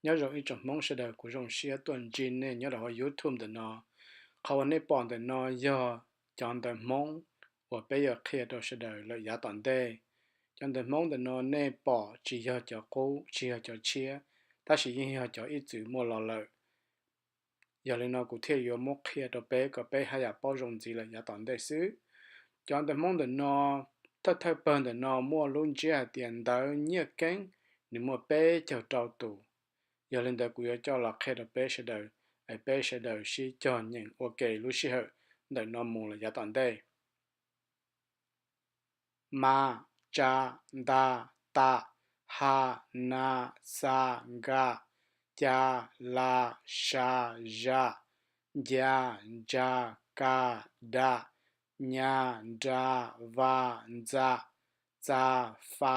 Nyob zoo ib tsoom Hmoob sawv daws, kuv zoo siab tuaj ntsib nej nyob rau hauv YouTube ntawm no. Qhov uas nej pom ntawm no yog cov ntawv Hmoob uas peb yuav qhia rau sawv daws lawm yav tom ntej. Cov ntawv Hmoob ntawm no nej pom tsis yog cov qub, tsis yog cov tshiab, tab sis yeej yog cov ib txwm muaj los lawm. Yog li no kuv thiaj yuav muab qhia rau peb kom peb haj yam paub zoo ntxiv lawm yav tom ntej xwb. Cov ntawv Hmoob ntawm no, thawj thawj pawg ntawm no muaj lub ntsiab hais tias ntawv Nyiaj Keeb, nws muaj peb caug rau tus. Yog li ntawd kuv yuav coj los qhia rau peb sawv daws, es peb sawv daws sib cog nyeem ua ke lub sij hawm ntawm no mus lawm yav tom ntej. Ma, tsa, nta, ta, ha, na, xa, nka, ca, la, sa, za, ncia, ntsa, ka, da, nya, nra, va, ntxa, txa, fa,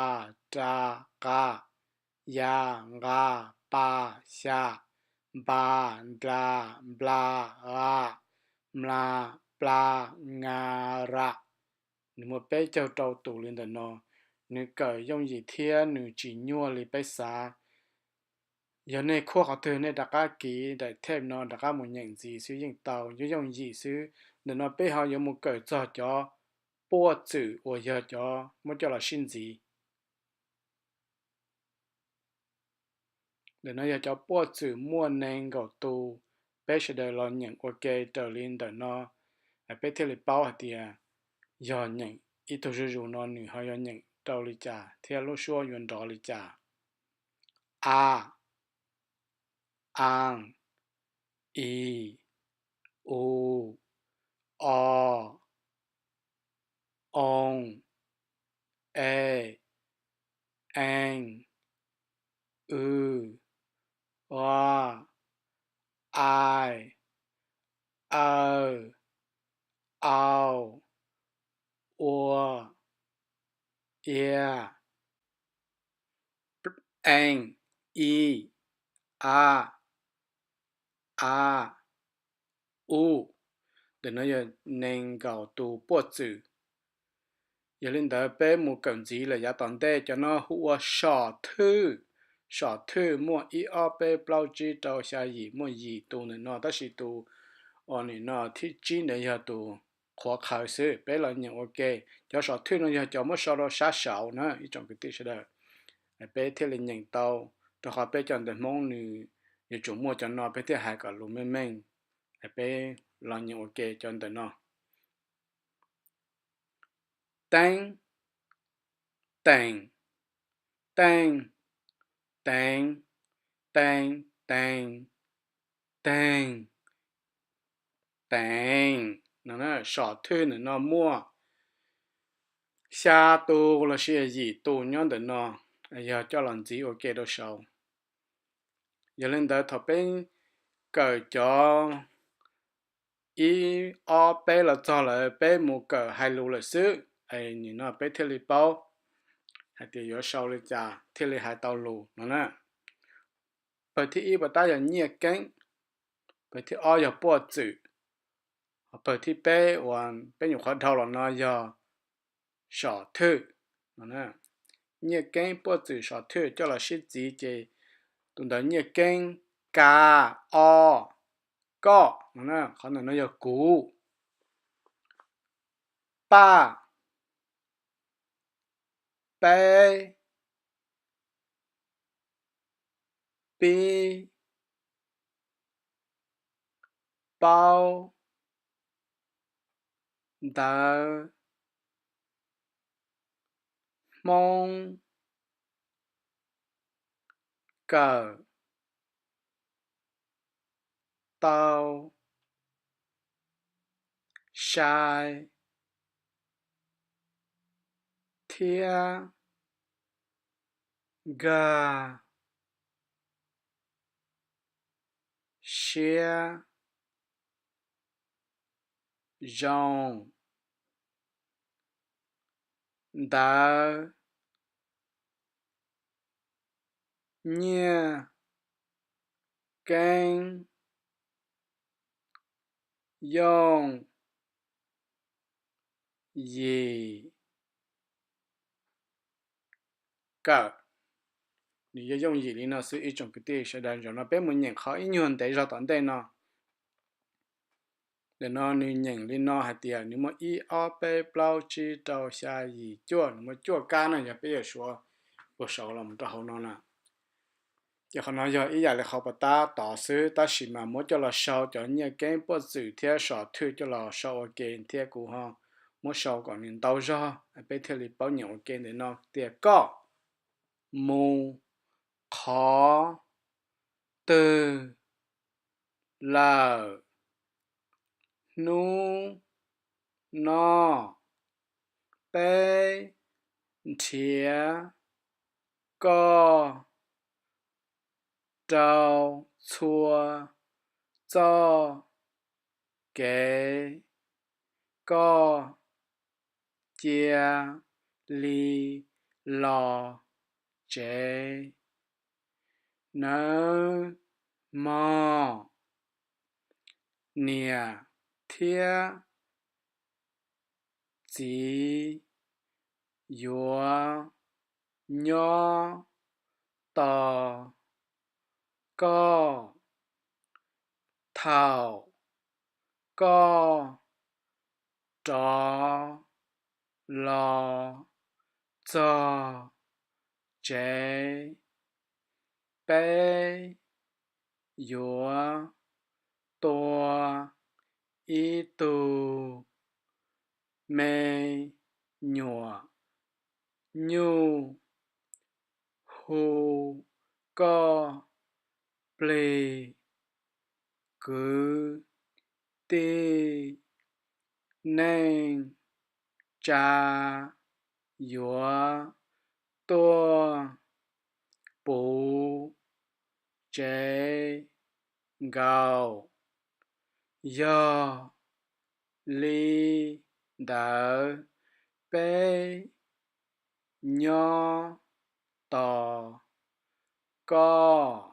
ra, qa, ya, nqa, pa, xya, npa, ndla, npla, a, mla, pla, nga, ra. Nws muaj peb caug rau tus li ntawm no. Nws kawm yooj yim thiab nws tsis nyuaj li peb xav. Yog nej khuab qhov twg nej rov qab kiv daim thej no rov qab mus nyeem ntxiv xwb yeej tau, yooj yooj yim xwb. Ntawm no peb ho yuav mus kawm txog cov puaj txwm uas yog cov muab coj los sib ntxiv. Ntawm no yog cov puaj txwm muaj nees nkaum tus, peb sawv daws los nyeem ua ke raws li ntawm no, peb thiaj li paub hais tias yog nyeem ib tug zuj zus no nws ho yuav nyeem rau li cas thiab lub suab yuav nrov li cas. A, a, i, u, o, oo, e, ee, w, a, ai, aw, au, ua, ia, ee, i, a, a, u. Ntawm no yog nees nkaum tus puaj txwm. Yog li ntawd peb mus kawm ntxiv lawm yav tom ntej. Cov no hu ua sov thwj. Sov thwj muaj ib ob peb plaub tsib rau xya yim, muaj yim tus ntawm no, tab sis tus uas nim no thib tsib ntawd yog tus qhuav qhawv xwb. Peb los nyeem ua ke. Cov sov thwj no yog cov muab sau rau sab saud na ib tsoom kwv tij sawv daws, peb thiaj li nyeem tau, rau qhov peb cov ntawv Hmoob nws yuav tsum muaj cov no peb thiaj hais kom lus meej meej. Peb los nyeem ua ke cov ntawm no. Teeb, teem, teej, teev, tee, tees, teeg, teev. Sov thwj ntawm no muaj xya tus los sis yim tus nyob ntawm no, yog coj los ntxiv ua ke rau saud. Yog li ntawd thaum peb kawm cov ib ob peb los txog lawm peb mus kawm hais lus lawm xwb, nim no peb thiaj li paub hais tias yuav sau li cas thiaj li hais tau lus no na. Pawg thib ib puas tab yog nyiaj keeb, pawg thib ob yog puaj txwm, pawg thib peb uas peb nyuam qhuav dhau los no yog sov thwj. Nyiaj keeb, puaj txwm, sov thwj coj los sib txiv ces tus ntawv nyiaj keeb, ka, o, koj, qhov ntawm no yog kuv, paj, peb, pib, paub, ntawv, hmoob, kawm, tau, sai, thiab, nkag, siab, zoo, ntawv, nyiaj, keeb, yooj, yim, kawm. Nws yog yooj yim li no xwb ib tsoom kwv tij sawv daws. Zaum no peb mus nyeem qhov ib nyuag ntev zog tom ntej no. Ntawm no nws nyeem li no hais tias nws muaj ib ob peb plaub tsib rau xya yim cuaj, nws muaj cuaj kab no, yog peb yuav suav puag saud los rau hauv no na. Ces qhov no yog ib yam li qhov puas tab tod xwb, tab sis mas muab coj los sau cov nyiaj keeb puaj txwm thiab sov thwj coj los sau ua ke thiab kuv ho muab sau kom nws ntau zog peb thiaj li paub nyeem ua ke ntawm no tias koj mus qhov twg lawm hnub no? Peb nrhiav koj rau txhua txoj kev, koj cia li los tsev nawb mog. Niam thiab txiv yuav nyob tos koj thaum koj rov los txog tsev. Peb yuav tua ib tug me nyuam nyuj hu koj plig kwv tij neej tsa yuav tuaj puv tsev nkaus. Yog li ntawd peb nyob tos koj.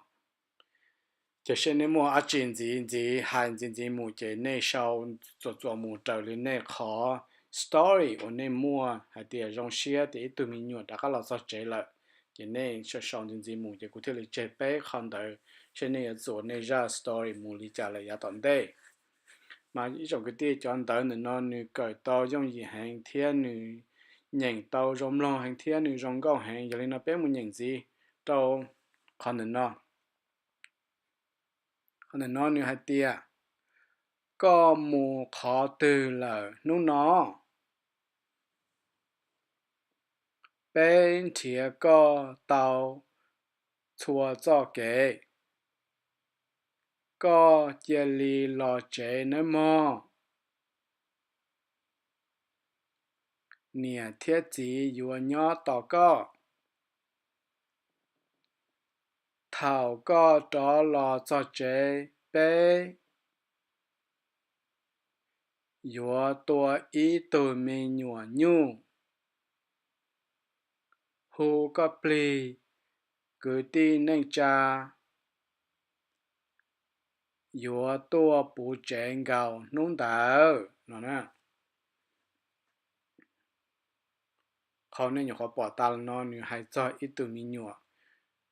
Ces seb nej muaj dab tsi ntxiv ntxiv hais ntxiv ntxiv mus ces nej sau txuas txuas mus raws li nej qhov story uas nej muaj hais tias zoo siab tias ib tug me nyuam rov qab los txog tsev lawm, ces nej sau sau ntxiv ntxiv mus ces kuv thiaj li tseg peb qhov ntawd seb nej yuav txuas nej zaj story mus li cas lawm yav tom ntej. Mas ib tsoom kwv tij, cov ntawv ntawm no nws kawm tau yooj yim heev thiab nws nyeem tau zoo mloog heev thiab nws zoo nkauj heev. Yog li no peb mus nyeem ntxiv rau qhov ntawm no. Qhov ntawm no nws hais tias, koj mus qhov twg lawm hnub no? Peb nrhiav koj tau txhua txoj kev. Koj cia li los tsev nawb mog. Niam thiab txiv yuav nyob tos koj. Thaum koj rov los txog tsev, peb yuav tua ib tug me nyuam nyuj hu koj plig kwv tij neej tsa yuav tuaj puv tsev nkaus hnub ntawd no. Qhov nej nyuam qhuav pom tas los no nws hais txog ib tug me nyuam,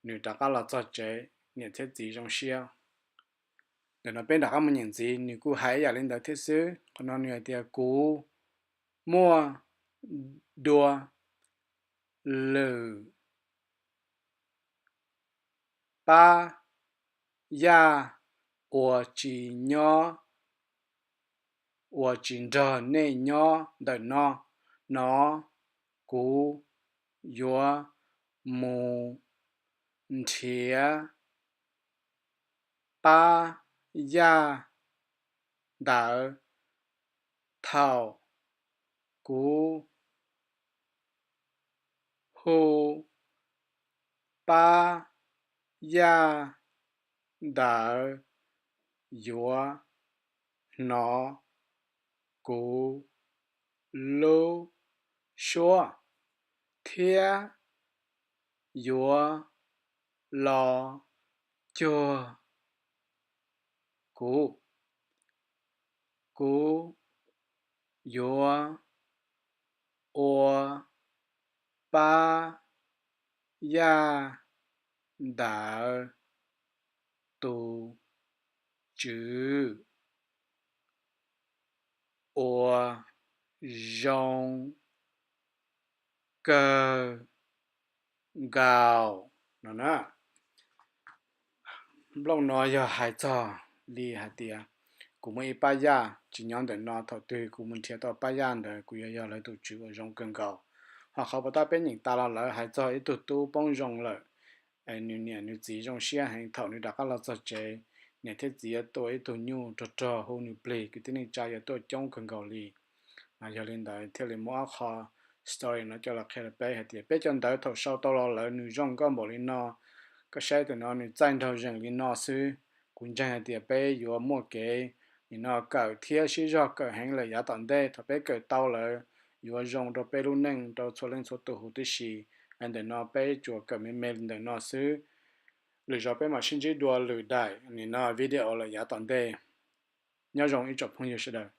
nws rov qab los txog tsev, niam thiab txiv zoo siab. Ntawm no peb rov qab mus nyeem ntxiv, nws kuj hais ib yam li ntawd thiab xwb. Qhov no nws hais tias, kuv muaj dua lwm pab yaj uas tsis nyob, uas tsis nrog nej nyob ntawm no, no kuv yuav mus nrhiav pab yaj ntawd. Thaum kuv hu pab yaj ntawd, yuav hnov kuv lub suab thiab yuav los cuag kuv. Kuv yuav ua pab yaj ntawd tus tswv ua zoo kawg nkaus no na. Nplooj no yog hais txog li hais tias kuv muaj ib pab yaj tsis nyob ntawm no, thaum twg kuv mus nrhiav tau pab yaj ntawd kuv yuav yog lawv tus tswv uas zoo kawg nkaus. Ho qhov puas tab peb nyeem tas los lawv hais txog ib tug tub poob zoo lawm, nws niam nws txiv zoo siab heev thaum nws rov qab los txog tsev, niam thiab txiv yuav tua ib tug nyuj rog rog hu nws plig, kwv tij neej tsa yuav tuaj coob kawg nkaus li. Yog li ntawd thiaj li muab ob qho story no coj los qhia rau peb hais tias peb cov ntawv thaum sau tau los lawm nws zoo nkauj npaum li no, koj saib tus no nws txaij nraug zeeg li no xwb. Kuv ntseeg hais tias peb yuav muaj kev nim no kawm thiab sib zog kawm heev lawm yav tom ntej. Thaum peb kawm tau lawm yuav zoo rau peb lub neej rau txhua leej txhua tus huv tib si. Ntawm no peb tsuas kawm me me li ntawm no xwb. Lwm zaus peb mam sib ntsib dua lwm daim nim no video lawm yav tom ntej. Nyob zoo ib tsoom phooj ywg sawv daws.